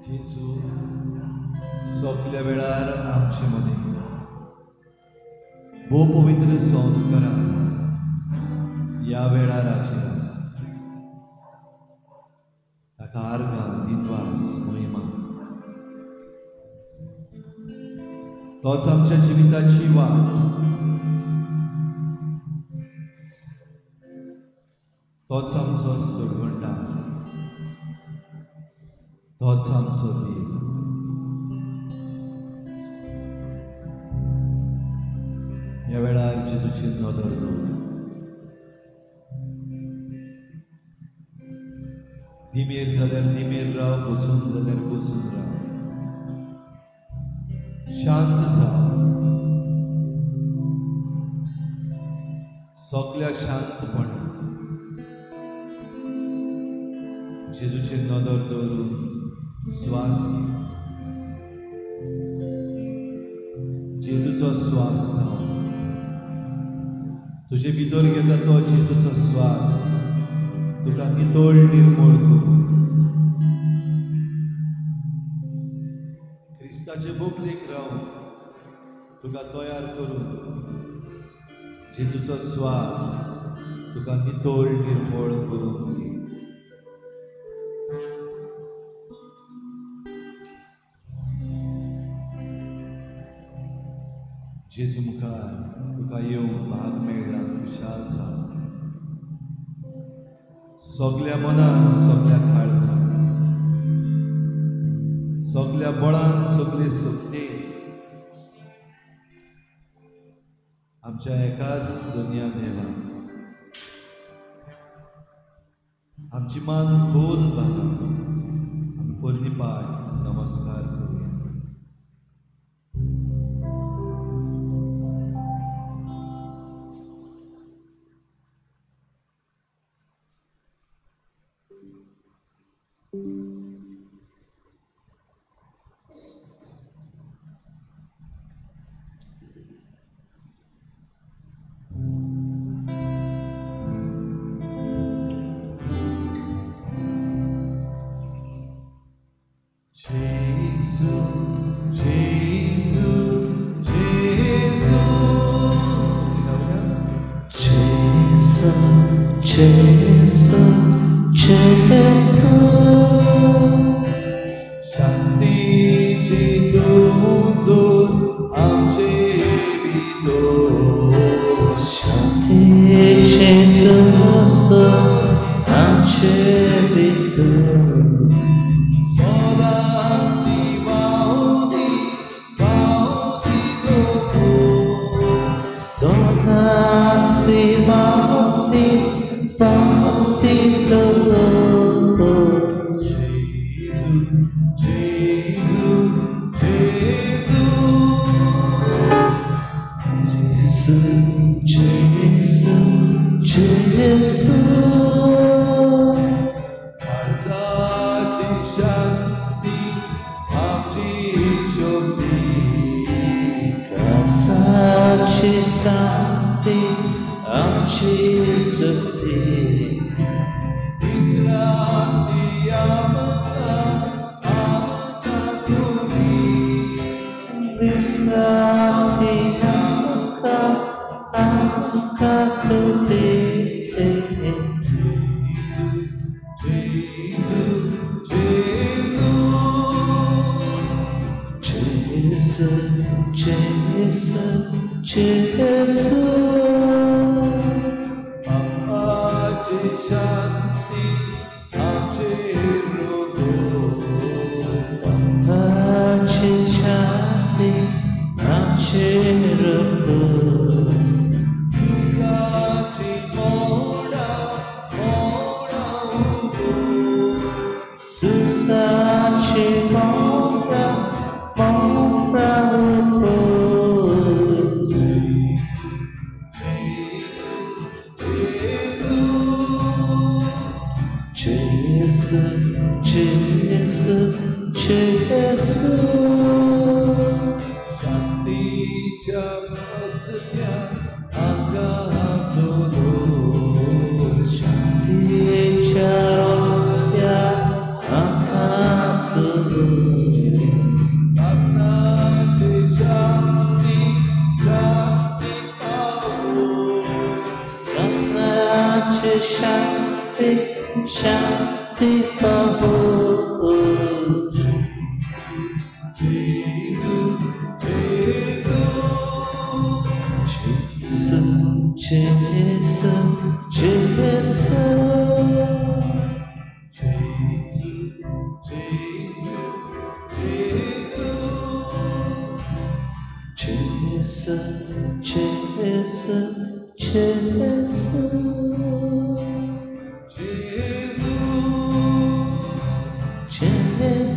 जेजू सगल्या वेळार आमचे मदीं भोव पवित्र संस्कारान ह्या वेळार हाजीर आसा. ताका आर्गां, दिनवास, महिमा. तोच आमच्या जिविताची वाट, तोच आमचो सोडवणदार, तोच आमचो देव. ह्या वेळार जेजूचेर नदर दवर. दिमेर जाल्यार दिमेर राव, बसून जाल्यार बसून राव, शांत जाव. सगल्या शांतपणान जेजूचेर नदर दवरून श्वास घे. जेजूचो श्वास जावन तुजे भितर घेता तो जेजूचो श्वास तुका नितळ निर्मळ करूं. क्रिस्ताचे बोगलेक रावन तुका तयार करून जेजूचो श्वास तुका नितळ निर्मळ करून दी. जेजू मुखार तुका येवंक भाग मेळ्ळा, खुशाल जाव. सगल्या मनान, सगल्या काळजान, सगल्या बळान, सगळे शक्ती आमच्या एकाच दुनिया देवा आमची मान खोल बांदा. आमी पोरणी पाठ नमस्कार करूया. Gesù, Gesù, Gesù. Shanti, तूं सदांच ती वावती वावती प्रभू सदांच ती वावती वावती प्रभू जेजू जेजू जेजू जेजू जेजू जेजू काळजाची शांती आमची शक्ती काळजाची शांती आमची शक्ती दीस राती आमकां आमकां तुरी दीस राती आमकां आमकां तुरी जेजू जेजू जेजू जेजू जेजू जेजू बापाची शांती आमचे प्रभू बापाची शांती आमचे प्रभू सुसाची मोडा मोडा उबो सुसाची मोडा मोडा उबो जेजू जेजू जेजू जेजू जेजू जेजू शांतीच्या रस्त्या आमकां चलोय शांतीच्या रस्त्या आमकां चलोय सासणाची शांती शांती पावो सासणाची शांती शांती पावो जेजू जेजू जेजू जेजू जेजू जेजू जेजू जेजू जेजू जेजू जेजू जेजू जेजू जेजू जेजू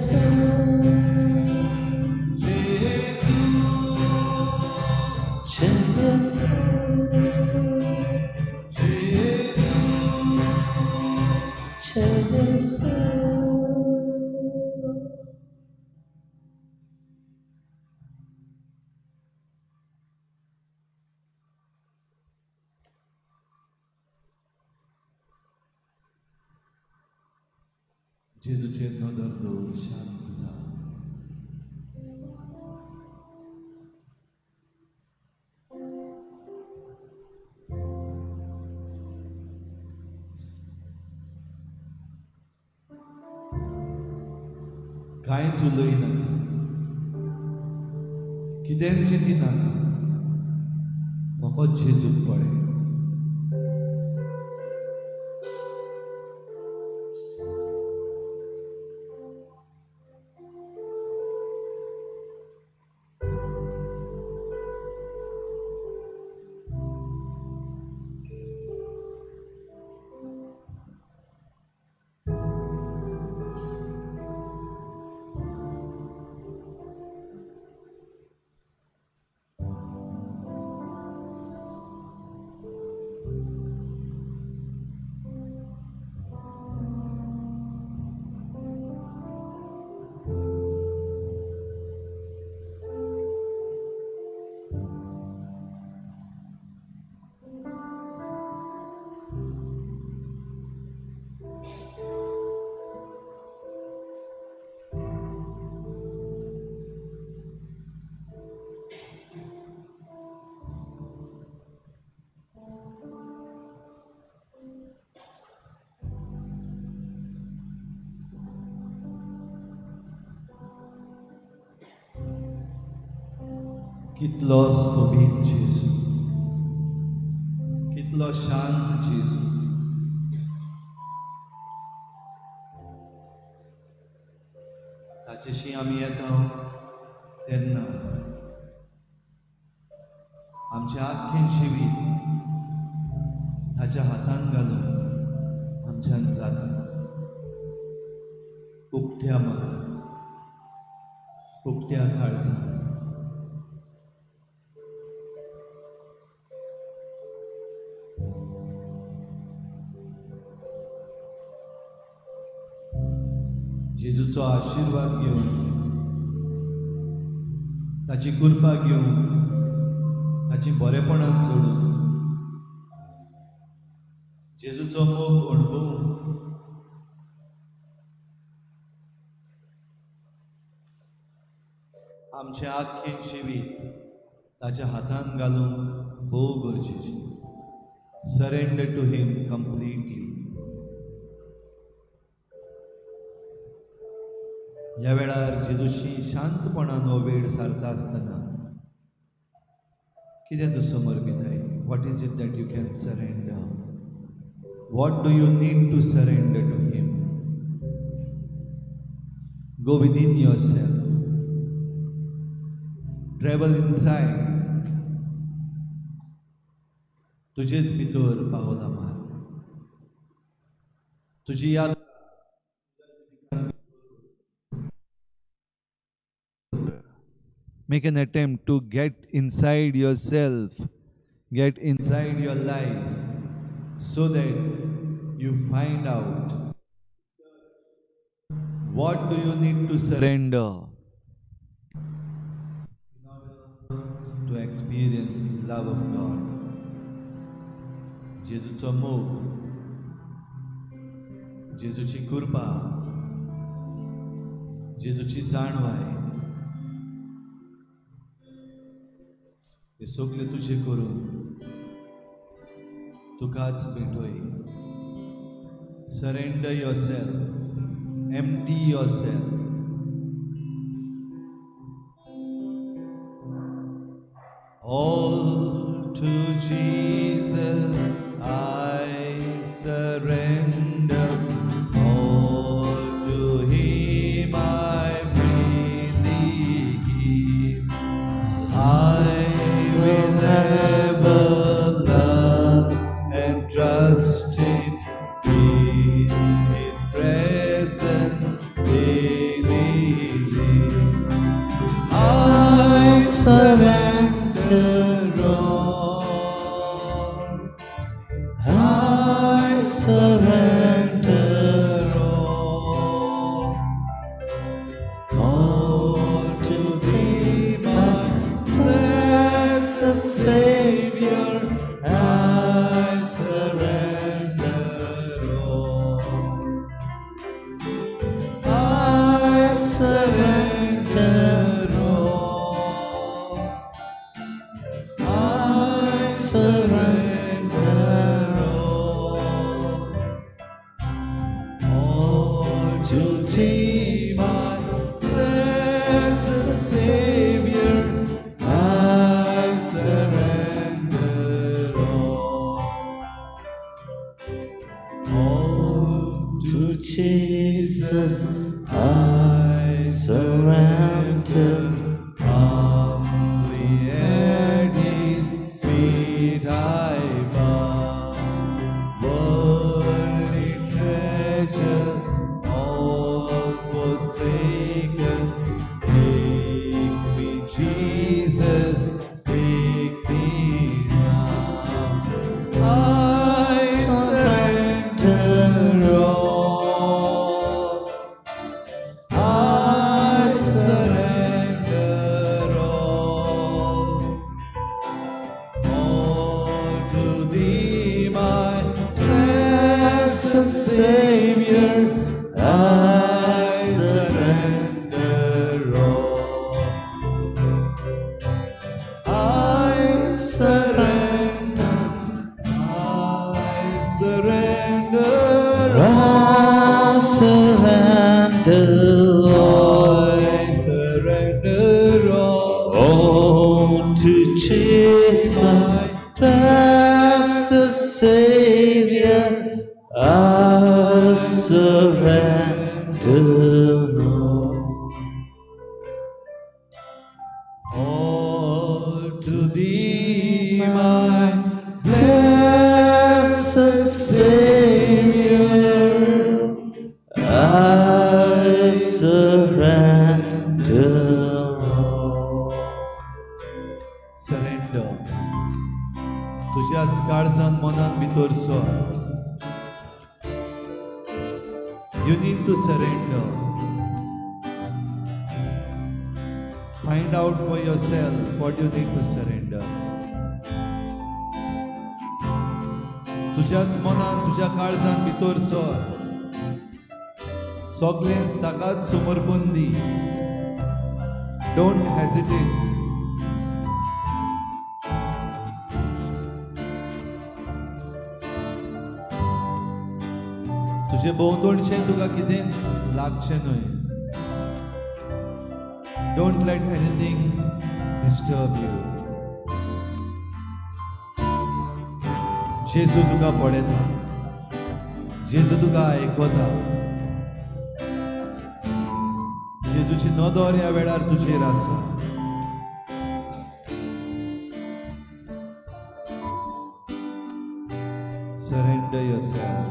जेजू जेजू जेजूचेर नदर दवर शांत जा कांयच उलय नाका कितेंच चिंती नाका फकत जेजूक पळय कितलो सोबीत जेजू, कितलो शांत जेजू. ताचेशी आमी येता तेन्ना आमचें आख्खें जिवीत ताच्या हातान घालून आमच्यान जाता. उकत्या मनान, उकत्या काळजान. जेजूचो आशिर्वाद घेवन, ताची कृपा घेवन, ताची बरेपणां सोडून, जेजूचो मोग अणभवून आमचें आख्खें जिवीत ताच्या हातान घालूंक भोव गरजेचें. Surrender to him completely. ह्या वेळार जेजूशी शांतपणान हो वेळ सारता आसतना कितें तूं समर्पिताय? What is it that you can surrender? What do you need to surrender to him? Go within yourself. Travel inside. तुजेच भितर पावलां मार. तुजी याद Make an attempt to get inside yourself, get inside your life, so that you find out what do you need to surrender in order to experience the love of God. जेजूचो मोग, जेजूची कृपा, जेजूची जाणवाय, हे सगळे तुजे करून तुकाच भेटोय. Surrender yourself, empty yourself. All to Jesus I surrender, all to him I freely give. I will ever love and trust him, in his presence daily live. I surrender all. I surrender all. All to thee, my blessed Savior, I surrender all. I surrender all. I surrender all. All to thee, my blessed Savior, I surrender all. All To Jesus I surrender. Humbly at his feet I bow. Worldly treasure all forsaken, take me, Jesus, take me now. I surrender all. I surrender all. All to thee, my blessed Savior, I surrender all. I surrender, I surrender I surrender all. I surrender all. All to Jesus, blessed Savior, I surrender all. all. Surrender. तुज्याच काळजान मनान भितर sir. You need to surrender. Find out for yourself what you need to surrender. तुज्याच मनान तुज्या काळजान भितर sir, सगळेंच ताकाच समर्पण दी. Don't hesitate. तुजे भोंवतणचें तुका कितेंच लागचें न्हय. Don't let anything disturb you. जेजू तुका पळयता, जेजू तुका आयकता. जेजूची नदर ह्या वेळार तुजेर आसा. Surrender yourself.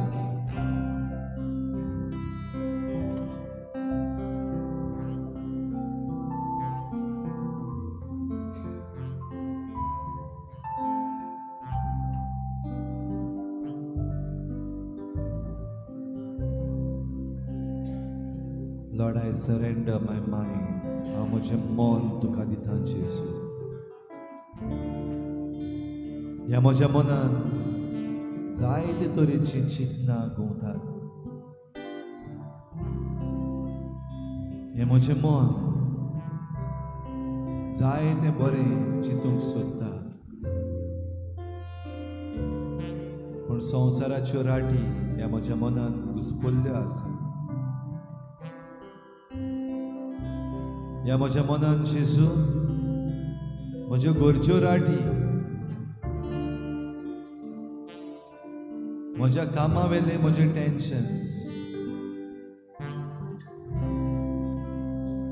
Lord, I surrender my mind. हांव म्हजें मन तुका दिता जेजू. ह्या म्हज्या मनान जायते तरेची चिंतनां घुंवतात. हें म्हजें मन जायतें बरें चिंतूंक सोदता, पूण संवसाराच्यो राटी ह्या म्हज्या मनान घुस्पल्ल्यो आसा. ह्या म्हज्या मनान जेजू म्हज्यो घरच्यो राटी, म्हज्या कामा वेले म्हजे टेन्शन्स,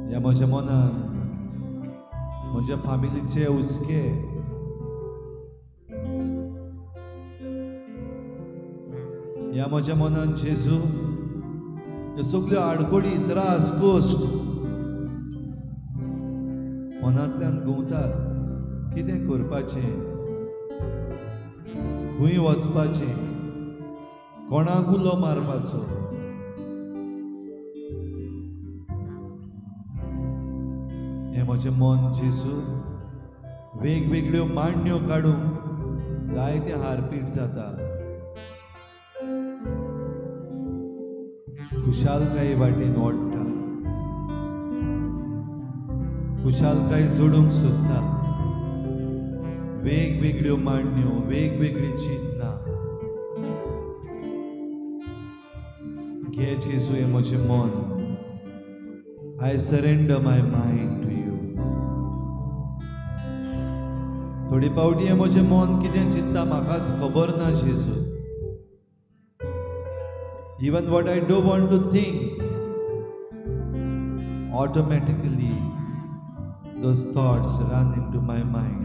ह्या म्हज्या मनान म्हज्या फामिलीचे हुस्के, ह्या म्हज्या मनान जेजू ह्यो सगल्यो आडखळी, त्रास, कश्ट मनांतल्यान घुंवतात. कितें करपाचें, खंय वचपाचें, कोणाक उलो मारपाचो. हें म्हजें मन जेजू वेगवेगळ्यो मांडण्यो काडूंक जायते हारपीट जाता. खुशालकाये वाटेन ओडटा, खुशालकाय जोडूंक सोदता. वेगवेगळ्यो मांडण्यो, वेगवेगळी चिंतना. घे जेजू हें म्हजें मन. I surrender my mind to you. थोडी पावटी हें म्हजें मन कितें चिंतता म्हाकाच खबर ना जेजू. Even what I don't want to think, automatically those thoughts run into my mind.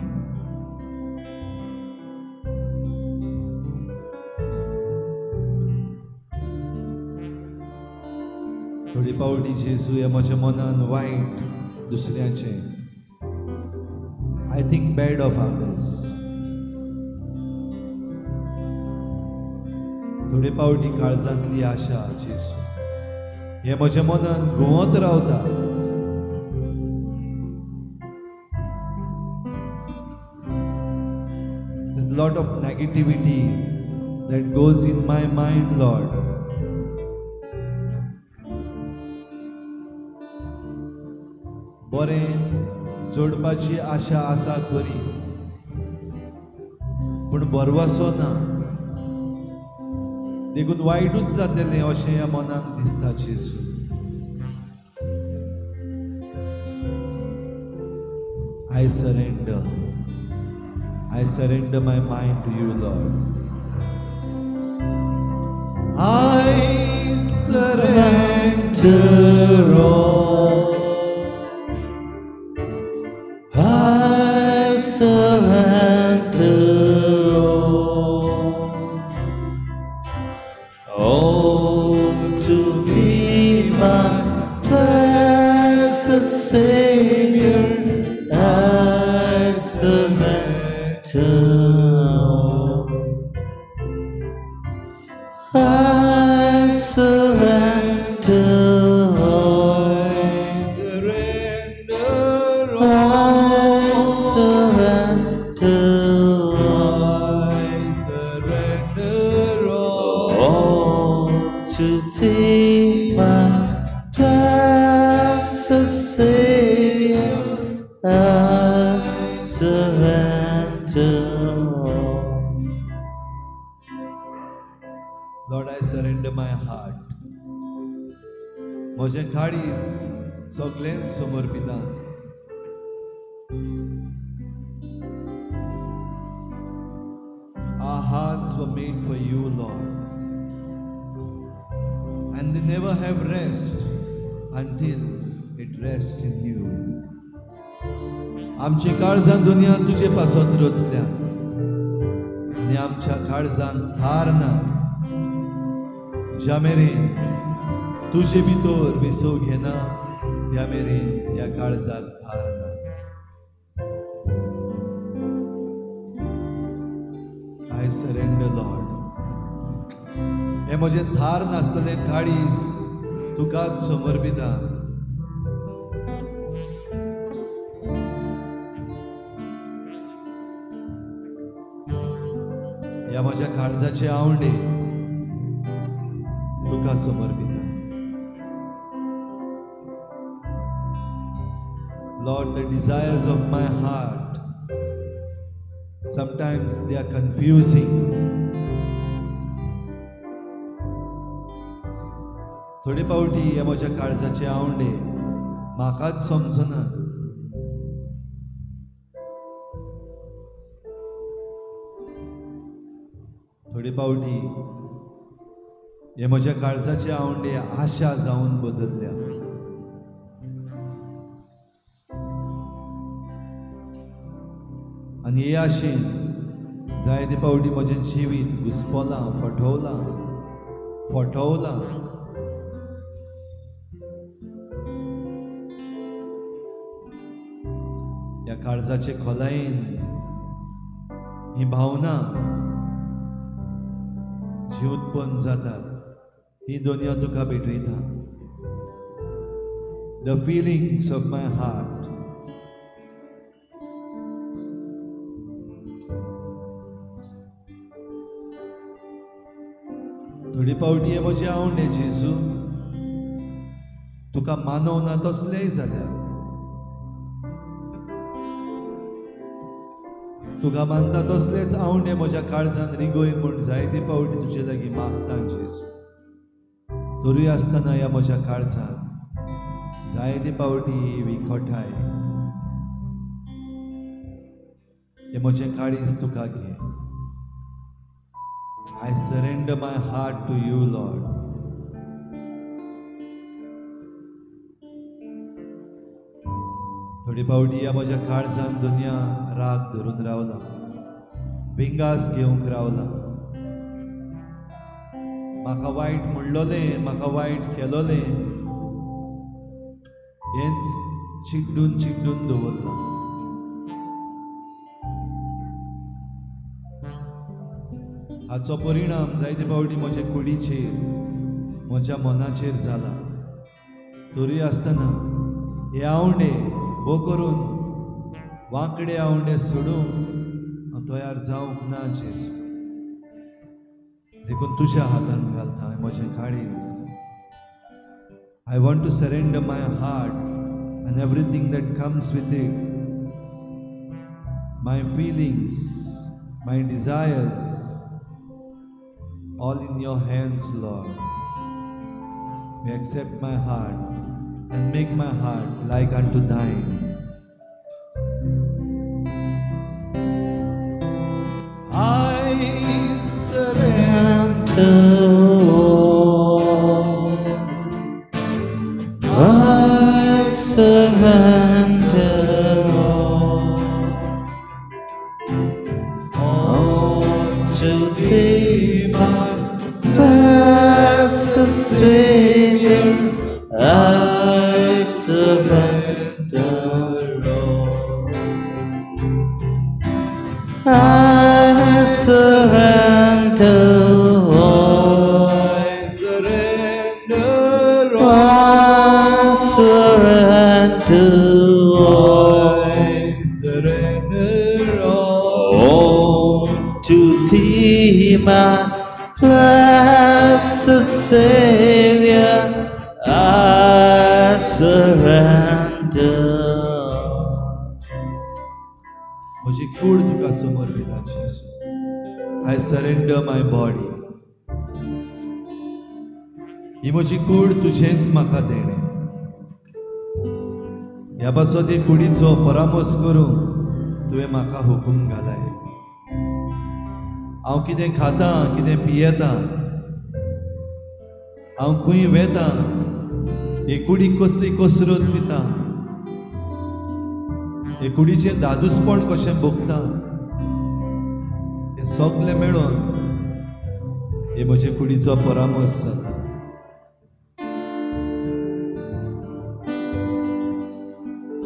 थोडी पावटी जेजू ह्या म्हज्या मनान वायट दुसऱ्याचें, I think bad of others. थोडे पावटी काळजांतली आशा जेजू हे म्हज्या मनान घुंवत रावता. There's a lot of negativity that goes in my mind, Lord. बरें जोडपाची आशा आसा खरी, पूण भरवसो ना, देखून वायटूच जातलें अशें ह्या मनाक दिसता जेजू. I surrender. I surrender my mind to you, Lord. I surrender all. I surrender all. All to thee, my blessed Savior. I surrender all. Lord, I surrender my heart. म्हजें काळीज सगळेंच समर्पिता. Our hearts were made for you, Lord, and they never have rest until it rests in you. आमची काळजां दुनिया तुजे पासत रचल्या आनी आमच्या काळजांक थार ना ज्या मेरेन तुजे भितर विसव घेना त्या मेरेन ह्या काळजाक थार ना. I surrender, Lord. हें म्हजें थार नासतलें काळीज तुकाच समर्पिता. ह्या म्हज्या काळजाचे आवंडे तुका समर्पिता. Lord, the desires of my heart, sometimes they are confusing. थोडे पावटी ह्या म्हज्या काळजाचे आवंडे म्हाकाच समजना. थोडे पावटी हे म्हज्या काळजाचे आवंडे आशा जावन बदलल्या. आनी हे आशेन जायते पावटी म्हजें जिवीत घुस्पलां, फटवलां फटवलां. ह्या काळजाचे खोलायेन ही भावना जी उत्पन्न जाता ती दुनिया तुका भेटयता. The feelings of my heart. थोडी पावटी हे म्हजे आवंडे जेजू तुका मानवना तसलेय जाल्यार, तुका मानता तसलेच आवंडे म्हज्या काळजान रिगोय म्हूण जायते पावटी तुजे लागीं मागता जेजू. तरूय आसतना ह्या म्हज्या काळजान जायते पावटी विखोठाय. हें म्हजें काळीज तुका घे. I surrender my heart to you, Lord. थोडी पावटी ह्या म्हज्या काळजान दुनिया राग धरून रावला, विंगास घेवंक रावला. म्हाका वायट म्हणलोलें, म्हाका वायट केलोलें हेंच चिड्डून चिड्डून दवरलां. हाचो परिणाम जायते पावटी म्हजे कुडीचेर, म्हज्या मनाचेर जाला. तरूय आसतना हे आवंडे भो करून वांकडे आवंडे सोडूंक हांव तयार जावंक ना जेजू. देखून तुज्या हातान घालता म्हजें काळीज. I want to surrender my heart and everything that comes with it, my feelings, my desires, all in your hands, Lord. May accept my heart and make my heart like unto thine. I surrender all. I surrender all. All to thee, my blessed Savior, I surrender all. I surrender all. I surrender all. I surrender all. I surrender all. All to thee, my blessed Savior, I surrender. म्हजी कूड तुका समर्पिता जेजू. I surrender my body. ही म्हजी कूड तुजेंच म्हाका देणें. ह्या पासत हे कुडीचो परामर्श करूंक तुवें म्हाका हुकूम घालाय. हांव कितें खाता, कितें पियेता, हांव खंय वेता, हे कुडीक कसली कसरत दिता, हे कुडीचें दादूसपण कशें भोगता, हें सगळें मेळोन हे म्हजे कुडीचो परामर्श जाता.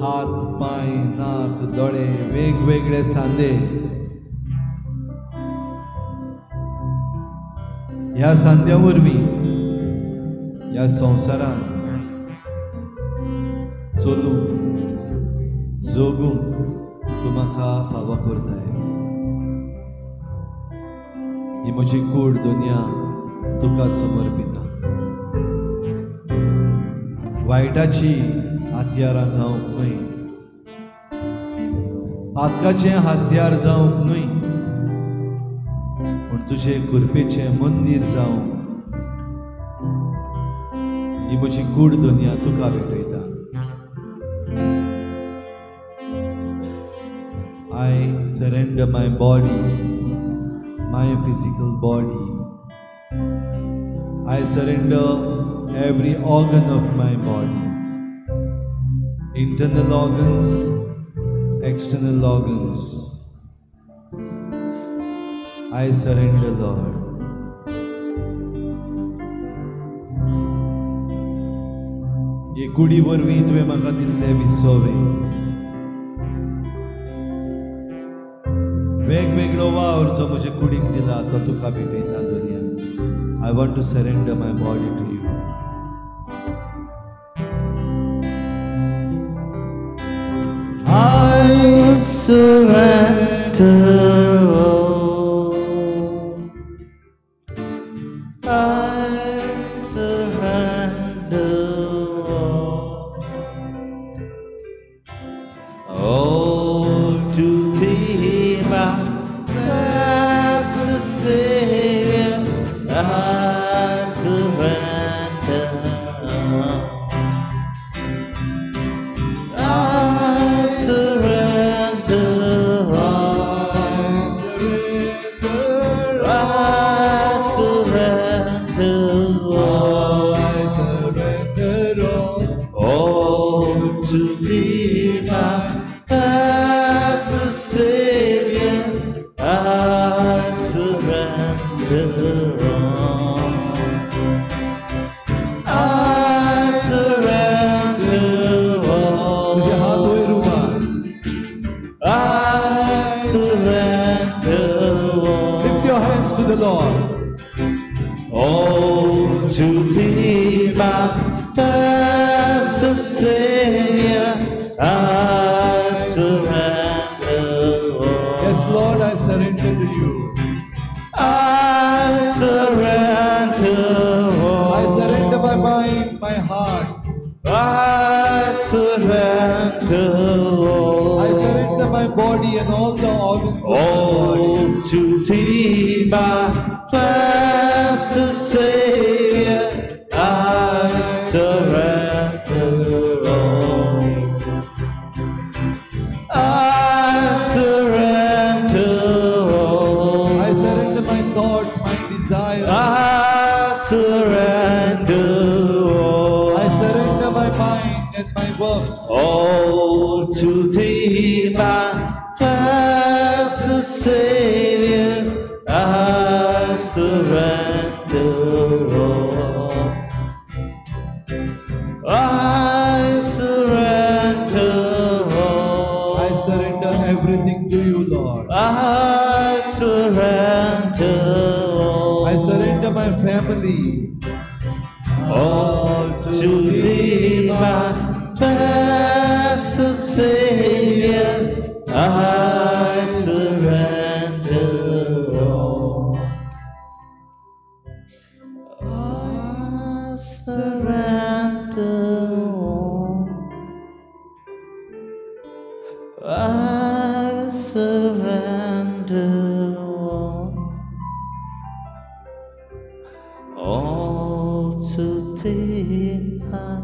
हात, पांय, नाक, दोळे, वेगवेगळे सांदे, ह्या सांद्या वरवीं ह्या संवसारांत चलूंक, जगूंक तूं म्हाका फावो करताय. ही म्हजी कूड दुनिया तुका समर्पिता. वायटाची हत्यारां जावंक न्हय, पातकाचें हत्यार जावंक न्हय, पूण तुजे कृपेचें मंदीर जावंक ही म्हजी कूड दुनिया तुका भेटयता. I surrender my body, my physical body. I surrender every organ of my body. Internal organs, external organs. I surrender, Lord. हे कुडी वरवीं तुवें म्हाका दिल्ले विसवे, वेगवेगळो वावर जो म्हजे कुडीक दिला तो तुका भेटयता दुनिया. I want to surrender my body to you. I surrender all. I surrender all. All to thee, my blessed Savior, I surrender. I surrender all. I surrender all. I surrender all. All to thee, my blessed Savior, I surrender all. I surrender all. तुझे हात वयर उबार. I surrender all. Lift your hands to the Lord. All to thee, my blessed Savior, I surrender all. Yes, Lord, I surrender to you. I surrender all. I surrender my mind, my heart. I surrender all. I surrender my body and all the organs of my body. All to thee, my blessed Savior, I surrender all. I surrender all. I surrender my thoughts, my desires. I surrender all. I surrender my mind and my works. All to thee, my blessed Savior, I surrender all. I surrender all. I surrender everything to you, Lord. I surrender all. I surrender my family. All to thee, my blessed Savior, I surrender all. I surrender all. I surrender all. All to Thee, my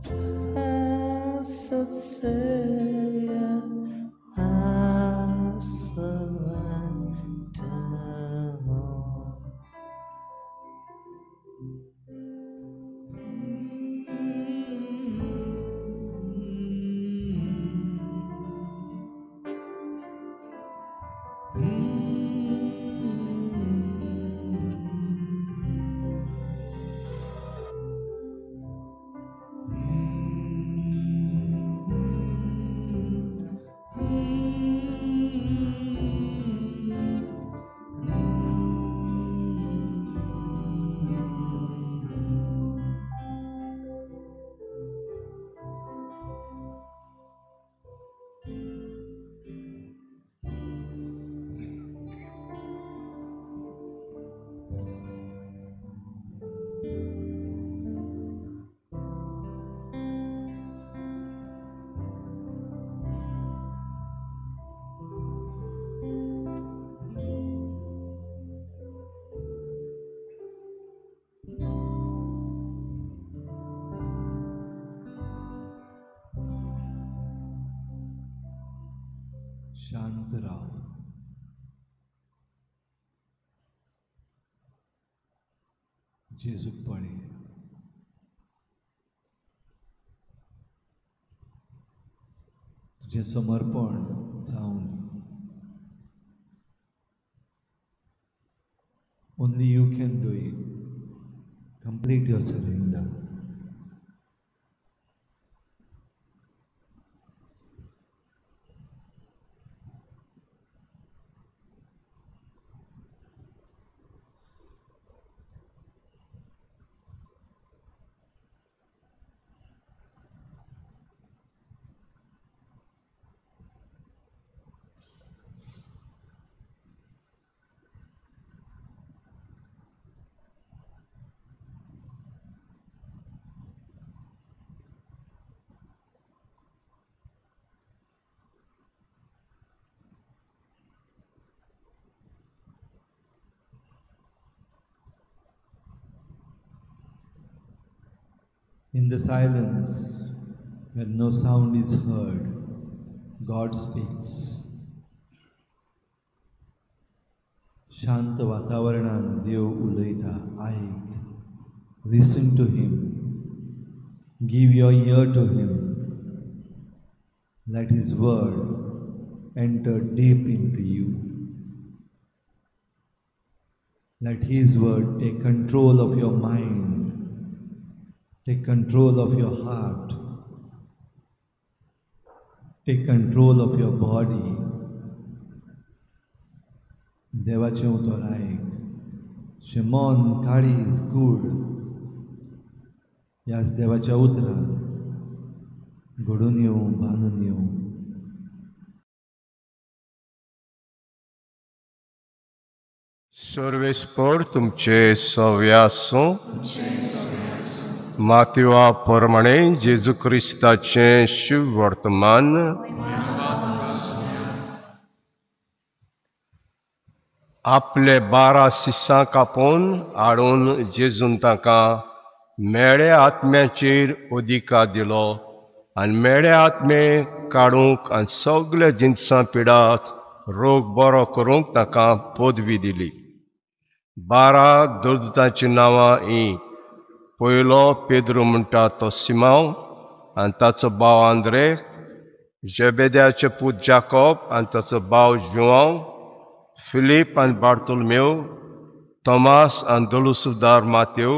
blessed Savior, I surrender all. शांत राव. जेजूक पळय. तुजें समर्पण जावन. Only you can do it. Complete your surrender. In the silence, when no sound is heard, God speaks. शांत वातावरणान देव उलयता. आयक. Listen to Him. Give your ear to Him. Let His word enter deep into you. Let His word take control of your mind. Take control of your heart. Take control of your body. देवाचें उतर आयक. तुजें मन, काळीज, कूड ह्याच देवाच्या उतरान घडून येवं, बांदून येवं. सर्वेस्पर तुमचे सव्यासो मातिवा प्रमाणे जेजू क्रिस्ताचें शिववर्तमान आपले 12 सिसां कापून हाडून जेजून तांकां मेळ्या आत्म्याचेर अधिकार दिलो आनी मेळ्या आत्मे काडूंक आनी सगळे जिनसां पिडाक रोग बरो करूंक तांकां पदवी दिली. 12 दुर्दतांचीं नांवां हीं. पयलो पेद्रू म्हणटा तो सिमांव आनी ताचो भाव आंद्रे, जेबेद्याचे पूत जाकोब आनी ताचो भाव जुआंव, फिलीप आनी बार्तोलमेव, तोमास आनी दलुसुदार मातेव,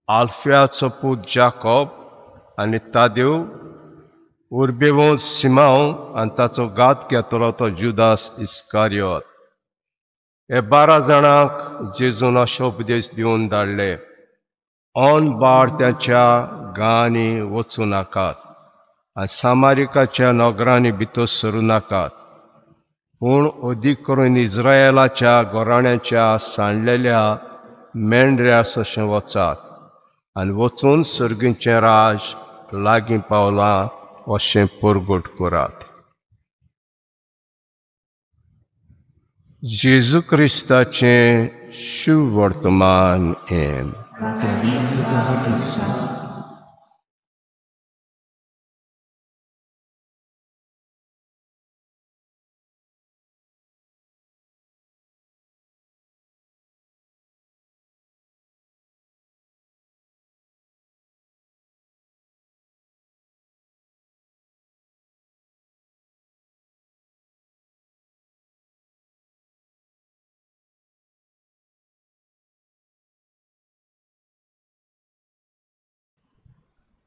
आल्फियाचो पूत जाकोब आनी तादेव, उर्बेवंत सिमांव आनी ताचो घात घेतलो तो जुदास इस्कारियोत. हे 12 जाणांक जेजून अशो उपदेश दिवन धाडले, ऑन बार त्याच्या गांवांनी वचूं नाकात आनी सामारिकाच्या नगरांनी भितर सरूं नाकात, पूण अदीक करून इस्रायलाच्या घराण्याच्या सांडलेल्या मेंढऱ्या अशें वचात आनी वचून सर्गीचें राज लागीं पावलां अशें परगट करात. जेजू क्रिस्ताचें शुभवर्तमान हें.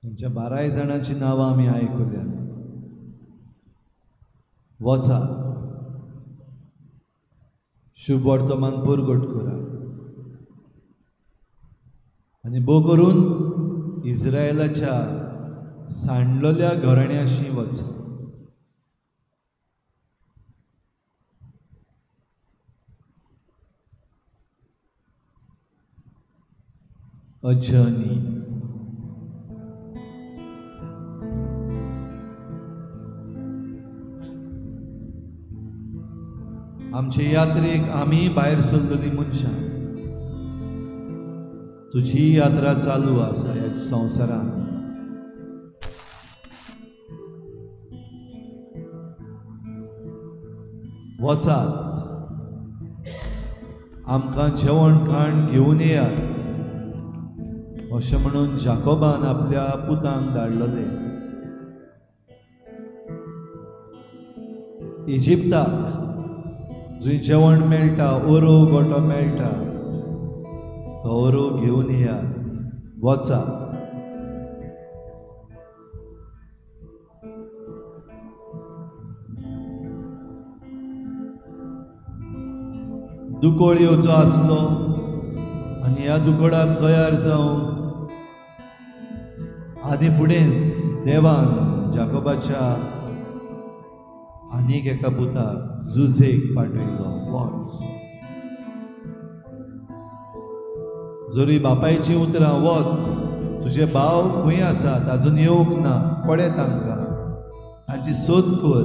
तुमच्या 12 जाणांची नांवां आमी आयकुल्या. वचा, शुभ वर्तमान परगट करा आनी बो करून इस्रायलाच्या सांडलेल्या घराण्याशी वचा. A journey. आमचे यात्रेक आमी भायर सरलेली मनशां, तुजी यात्रा चालू आसा ह्या संवसारांत. वचात, आमकां जेवण खाण घेवन येयात अशें म्हणून जाकोबान आपल्या पुतांक धाडलेले. इजिप्ताक जंय जेवण मेळटा, ओरो गोटो मेळटा, तो ओरो घेवन येयात, वचा. दुकोळ येवचो आसलो आनी ह्या दुकोळाक तयार जावंक आदी फुडेंच देवान जाकोबाच्या आनीक एका पुताक जुझेक पाठयलो. वच. जरी बापायचीं उतरां वच, तुजे भाव खंय आसात आजून येवंक ना, पळय तांकां, तांची सोद कर.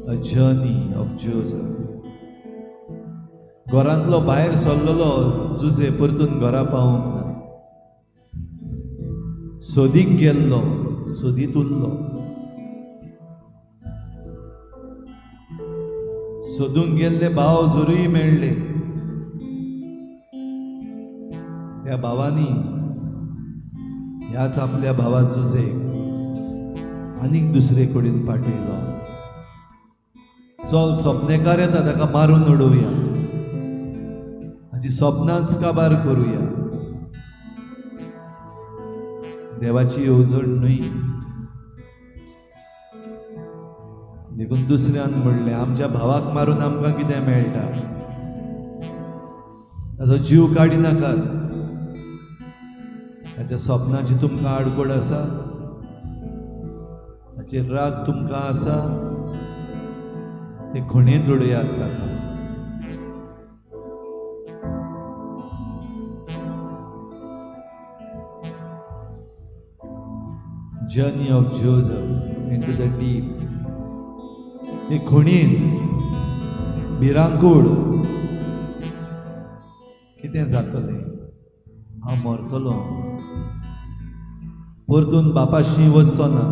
A journey of Joseph. घरांतलो भायर सरलेलो जुझे परतून घरा पावूंक ना. सोदीक गेल्लो, सोदीत उरलो. सोदूंक गेल्ले भाव जरूय मेळ्ळे, त्या भावांनी ह्याच आपल्या भावा जुझेक आनीक दुसरे कडेन पाठयलो. चल, सपनेकार येता, ताका मारून उडोवया, ताची सपनांच काबार करुया. देवाची येवजण न्हय. देखून दुसऱ्यान म्हणलें, आमच्या भावाक मारून आमकां कितें मेळटा, ताचो जीव काडी नाकात, ताच्या सपनाची तुमकां आडखळ आसा, ताचेर राग तुमकां आसा, ते खणींत उडयात ताका. Journey of Joseph into the deep. हे खणींत भिरांकूळ कितें जातलें, हांव मरतलो, परतून बापाशी वचचो ना,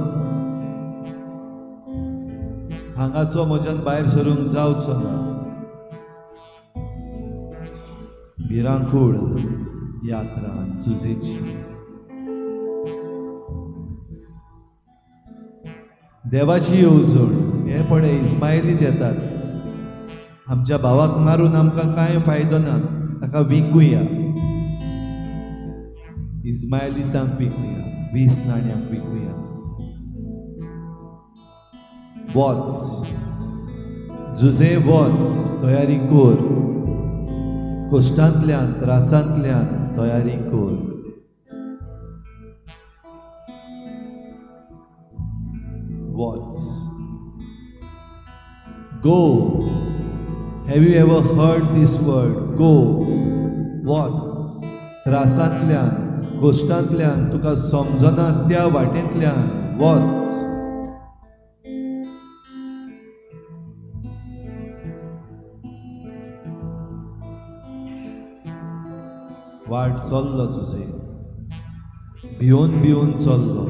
हांगाचो म्हज्यान भायर सरूंक जावचो ना. भिरांकूळ यात्रा जुझेची. देवाची येवजण. हे पळय इस्मायलीत येतात, आमच्या भावाक मारून आमकां कांय फायदो ना, ताका विकूया, इस्मायलितांक विकूया, 20 नाण्यांक विकूया. वच जुझे, वच, तयारी कर, कश्टांतल्यान त्रासांतल्यान तयारी कर. Watch. Go. Have you ever heard this word? Go. Watch. त्रासांतल्यान कश्टांतल्यान तुका समजना त्या वाटेंतल्यान वच. वाट चल्लो जुझे, भिवन भिवन चल्लो,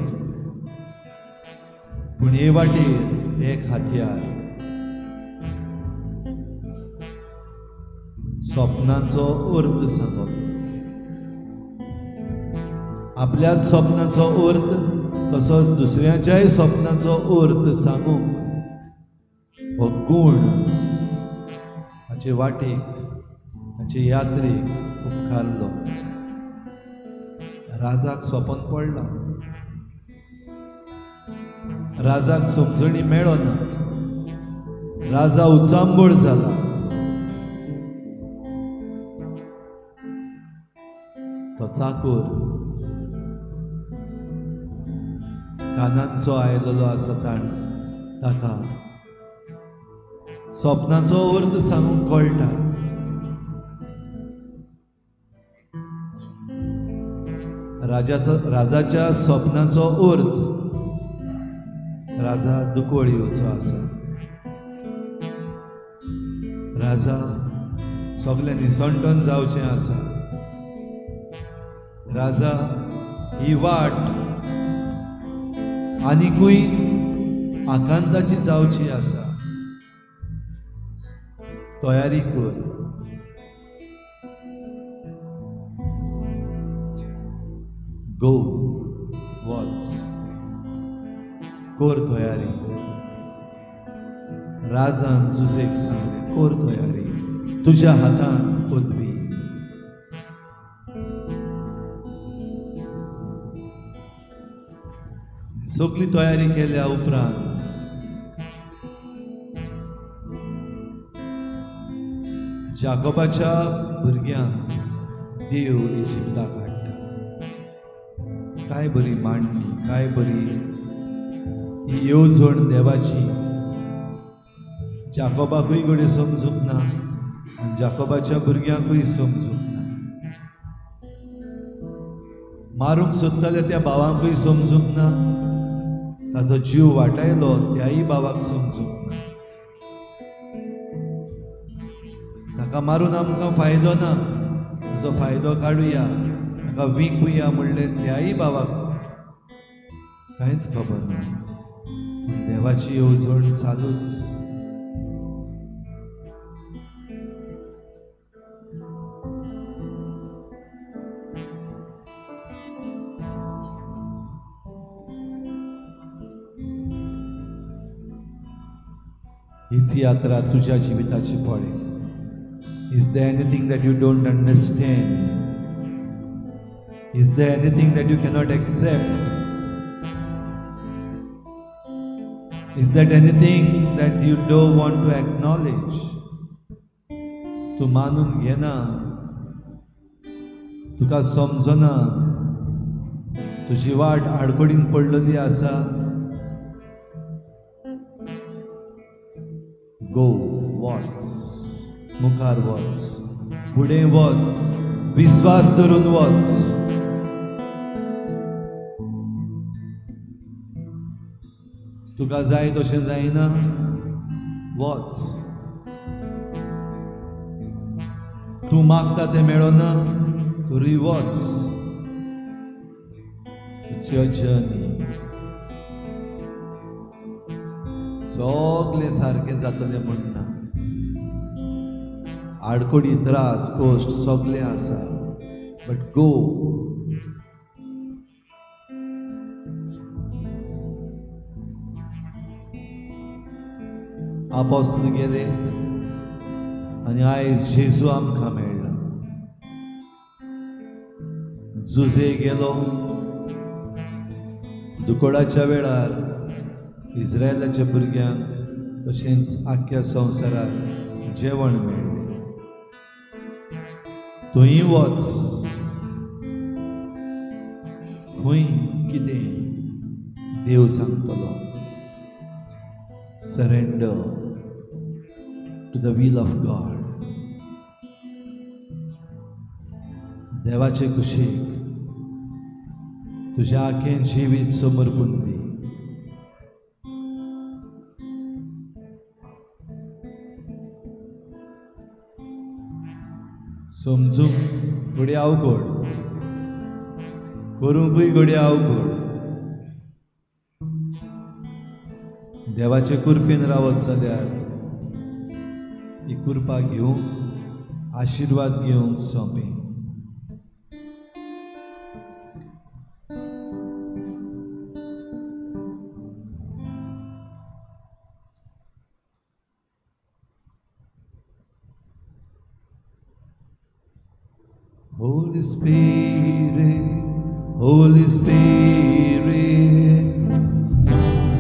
पूण हे वाटेर एक हातयार स्वप्नाचो अर्थ सांगप, आपल्याच स्वप्नाचो अर्थ तसोच दुसऱ्याच्याय स्वप्नाचो अर्थ सांगूंक हो गूण ताचे वाटेक ताचे यात्रेक उपकारलो. राजाक सपन पडलां, राजाक समजणी मेळना, राजा उचांबळ जाला. तो चाकोर कानांचो आयलेलो आसा ताका स्वप्नाचो अर्थ सांगूंक कळटा. राजाच्या स्वप्नाचो अर्थ राजा दुकोळ येवचो आसा, राजा सगळें निसंटन जावचें आसा, राजा ही वाट आनिकूय आकांताची जावची आसा, तयारी कर. गो वच, कर तयारी. राजान जुझेक सांगलें, कर तयारी, तुज्या हातान पदवी. सगळी तयारी केल्या उपरांत जाकोबाच्या भुरग्यांक देव इजिप्ताक हाडटा. काय बरी मांडणी, काय बरी ही येवजण देवाची. जाकोबाकूय घडये समजूंक ना आनी जाकोबाच्या भुरग्यांकूय समजूंक ना, मारूंक सोदताले त्या भावांकूय समजूंक ना, ताचो जीव वाटायलो त्याय भावाक समजूंक ना. ताका मारून आमकां फायदो ना, ताचो फायदो काडुया, ताका विकुया म्हणलें त्याय भावाक कांयच खबर ना. पूण देवाची येवजण चालूच. हीच यात्रा तुझ्या जिविताची पडे. Is there anything that you don't understand? Is there anything that you cannot accept? Is there anything that you don't want to acknowledge? तूं मानून घेना, तुका समजना, तुजी वाट आडखडीन पडलेली आसा. गो वच, मुखार वच, फुडें वच, विस्वास धरून वच. तुका जाय तशें जायना, वच. तूं मागता तें मेळना, तरी वच. It's your journey. सगळें सारकें जातलें म्हणना, आडखळी, त्रास, कश्ट सगळें आसा, बट गो. आपोस्ल गेले आनी आयज जेजू आमकां मेळ्ळा. जुझे गेलो दुकोळाच्या वेळार इस्रायलाच्या भुरग्यांक तशेंच आख्ख्या संवसाराक जेवण मेळ्ळें. थंय वच, खंय कितें देव सांगतलो. Surrender to the will of God. देवाचे कुशीक तुज्या आखेन जिवीत समर्पून दी. समजूंक घडये अवघड, करूंकूय घडये अवघड. देवाचे कृपेन रावत जाल्यार ही कृपा घेवंक, आशिर्वाद घेवंक सोंपें. Holy Spirit, Holy Spirit,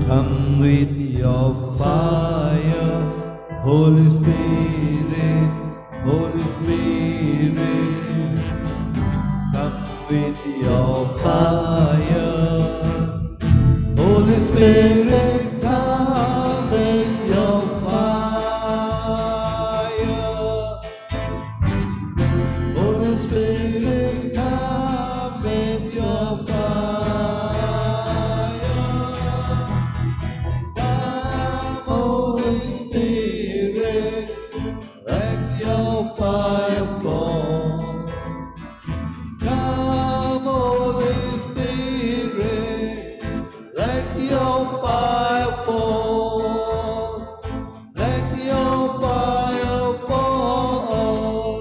come with your fire. Holy Spirit, Holy Spirit, come with your fire. Holy Spirit, come with your fire. Holy Spirit, come with your fire. Come, Holy Spirit, let your fire fall. Come, Holy Spirit, let your fire fall. Let your fire fall.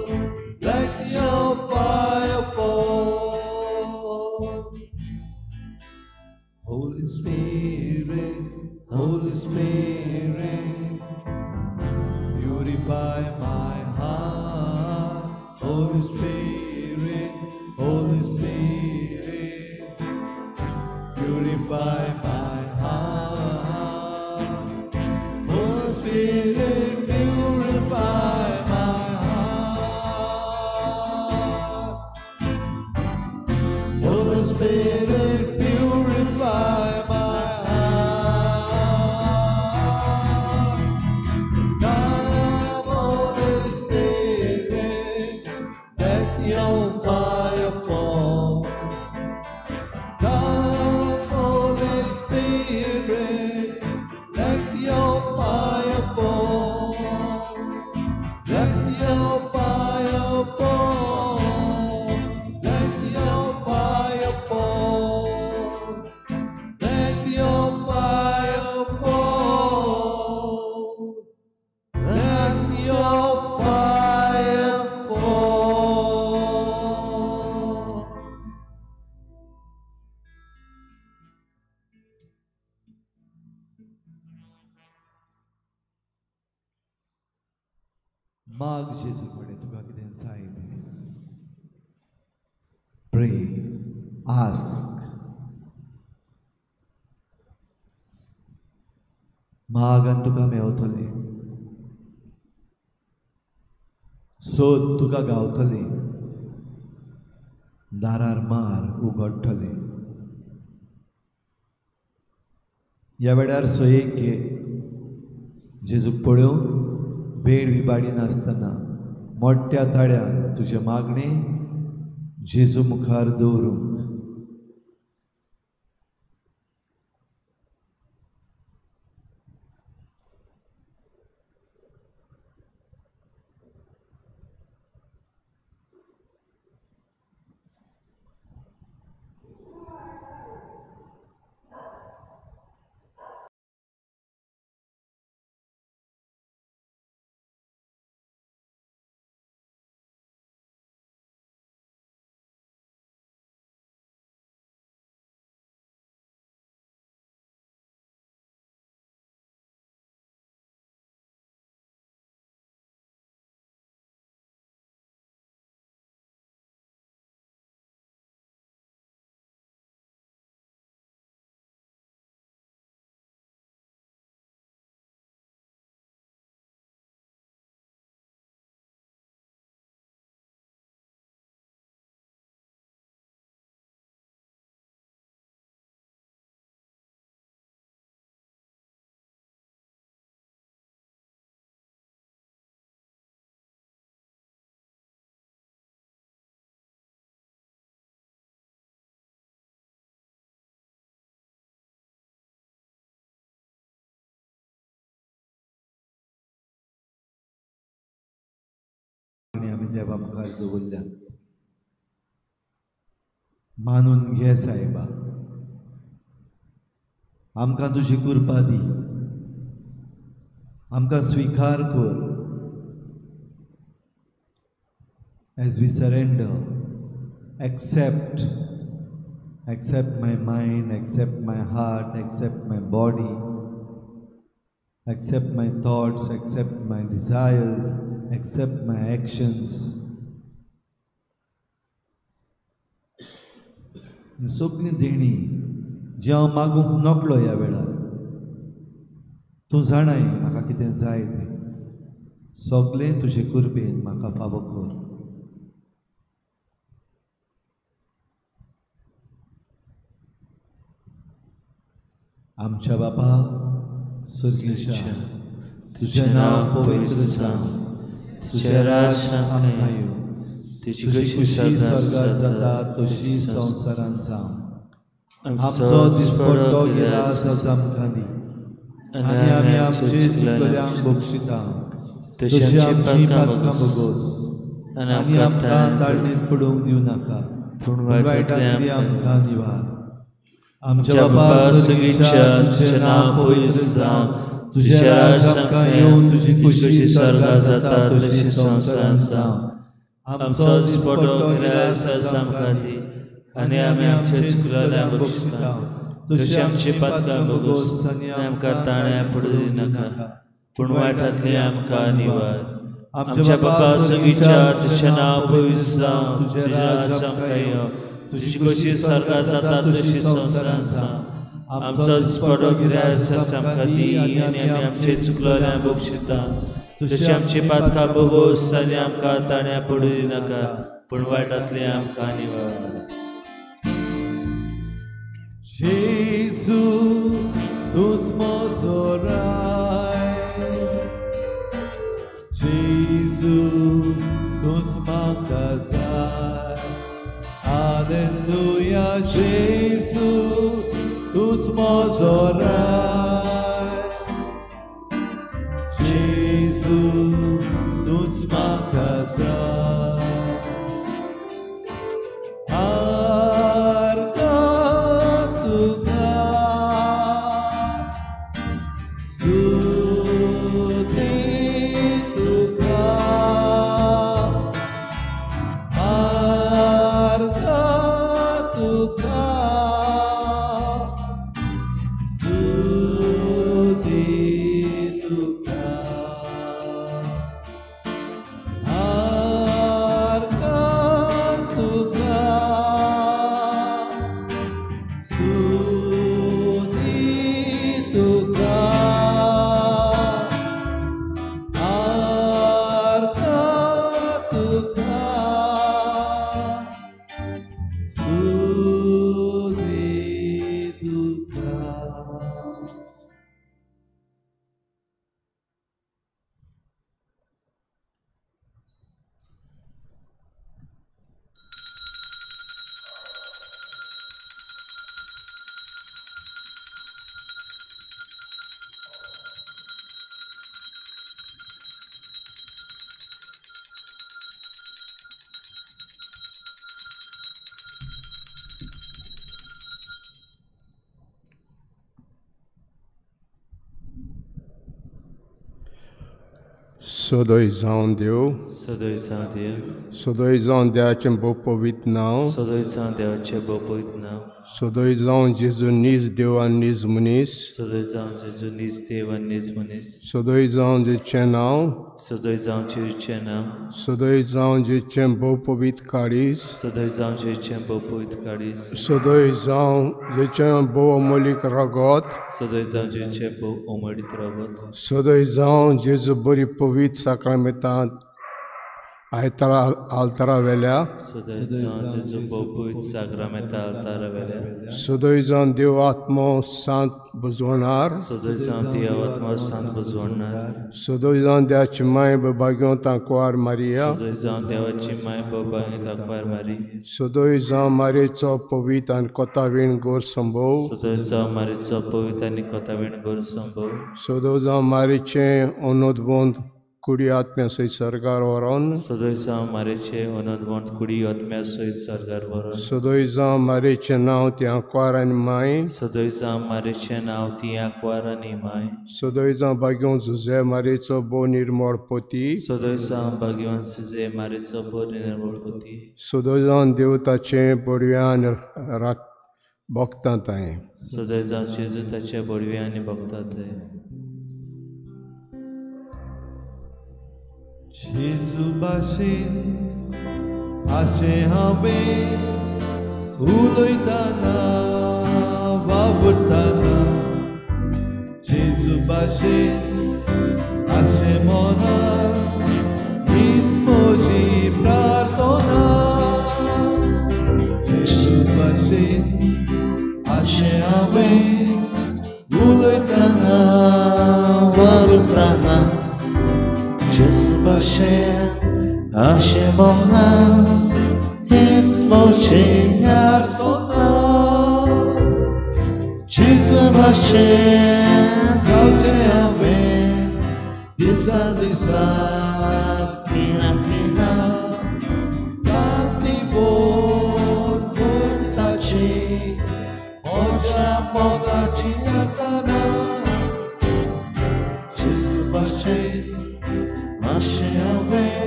Let your fire fall. Holy Spirit, Holy Spirit, purify my heart. Holy Spirit, Holy Spirit, purify my heart. Holy Spirit, purify my heart. Holy Spirit, purify my heart. Come, Holy Spirit, let your fire fall. Come, Holy Spirit, let your fire fall. Let your fire fall. Let your fire fall. Let your fire fall. Let your fire fall. माग जेजू कडेन तुका कितें जाय तें. Pray, ask. माग आनी तुका मेवतलें, सोद तुका गावतलें, दारार मार उगडटलें. ह्या वेळार सोयेक घे, जेजूक पळोवन वेळ विबाडी नासतना मोठ्या ताळ्यान तुजें मागणें जेजू मुखार दवरूंक. आमी देवा मुखार दवरल्यात. मानून घे सायबा. आमकां तुजी कृपा दी, आमकां स्विकार कर. As we surrender, accept, accept my mind, accept my heart, accept my body, accept my thoughts, accept my desires, accept my actions. सगळीं देणी जी हांव मागूंक नकळो ह्या वेळार, तूं जाणाय म्हाका कितें जाय तें, सगळें तुजे कृपेन म्हाका फावो कर. आमच्या बापा स्वर्गेशा, तुजें नांव पवित्र जावं, तुजें राज्य आमकां येवं, तुजी खुशी स्वर्गार जाता तशी संवसारांत जावं. आमचो दिसपट्टो गिरास आज आमकां दी आनी आमी आमचे चुकल्यांक बक्षिता तशी आमची पातकां भोगोस आनी आमकां ताळणेंत पडूंक दिवं नाका, पूण वायटांतली आमकां निवार. आमच्या बापा स्वर्गेशा, तुजें नांव पवित्र जावं, तुजें राज्य आमकां येवं, तुजी खुशी स्वर्गार जाता तशी संवसारांत जावं. आमचो दिसपट्टो गिरास आज आमकां दी आनी आमी आमचे चुकल्यांक बक्षिता तशी आमची पातकां भोगोस आनी आमकां ताण्या पडूं दिनाका, पूण वायटांतली आमकां निवार. आमच्या बापा स्वर्गेशा, तुजें नांव पवित्र जावं, तुजें राज्य आमकां येवं, तुजी खुशी स्वर्गार जाता तशी संवसारांत जावं. आमचो दिसपट्टो गिरास आज आमकां दी आनी आमी आमचे चुकल्यांक बक्षिता तशी आमची पातकां भोगोस आनी आमकां ताण्या पडूं दिनाका, पूण वायटांतली आमकां निवार. जेजू तूंच म्हजो राय, जेजू तूंच म्हाका जाय. हालेलुया, जेजू तूंच म्हजो राय, जेजू तूंच म्हाका जाय. सदय जावन देव, सदय जावं देव, सदय जावन देवाचें भोव पवित्र नांव, सदय जावं देवाचें भोव पवित्र नांव, सदय जावन जेजू नीज देव आनी नीज मनीस, सदय जावन जेजू नीज देव आनी नीज मनीस, सदय जावन जेचें नांव, सदय जावन जेजूचें नांव, सदय जावन जेचें भोव पवित्र काळीज, सदय जावन जेचें भोव पवित्र काळीज, सदय जावन जेचें भोव अमोलीक रगत, सदय जावन जेचें भोव अमोलीक रगत, सदय जावन जेजू बरी पवित्र साक्रामेंतांत आयतारा आल्तारा वेल्या, सदय जावन जेजू भोव पवित्र साक्रामेंता आल्तारा वेल्या, सदय जावन देव आत्मो सांत बुजवणार, सदय जावन देव आत्मो सांत बुजवणार, सदय जावन देवाची माय बाग्यो तांकवार मारिया, सदय जावन देवाची माय बाग्यो तांकवार मारी, सदय जावन मारेचो पवित्र आनी कोतावीण गोर संभव, सदय जावन मारेचो पवित्र आनी कोतावीण गोर संभव, सदय जावन मारेचें अनोदबोंद कुडी आत्म्या सयत सर्गार व्हरोन सदय जावं मारेचे अनदवंत कुडी आत्म्या सयत सर्गार व्हरोन सदय जावं मारेचें नांव ती आंकवार आनी माय सदय जावं मारेचें नांव ती आंकवार आनी माय सदय जावं भाग्यों जुजे मारेचो भोव निर्मळ पोती सदय जावं भाग्यवान सुजे मारेचो भोव निर्मळ पोती सदय जावन देव ताचें बडव्यान राख भोगता तांय सदय जावं जेजू ताचे बडवे आनी भोगता ते. जेजू भाशेन आशें हांवें उलयतना वावुरतना जेजू भाशेन आशें मनान हीच म्हजी प्रार्थना जेजू भाशेन आशें हांवें उलयतना वावुरतना जेजू भाशेन आशें मनान हीच म्हजी आसना जेजू भाशेन जावचें हांवें दिसा दिसा खिणा खिणा कांती बोध ताची म्हज्या मनाची आसना जेजू भाशेन आशें हांवें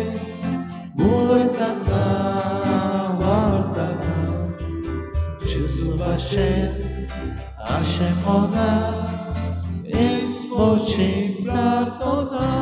उलयतना वावुरतना जेजू भाशेन आशें मनान हीच म्हजी प्रार्थना.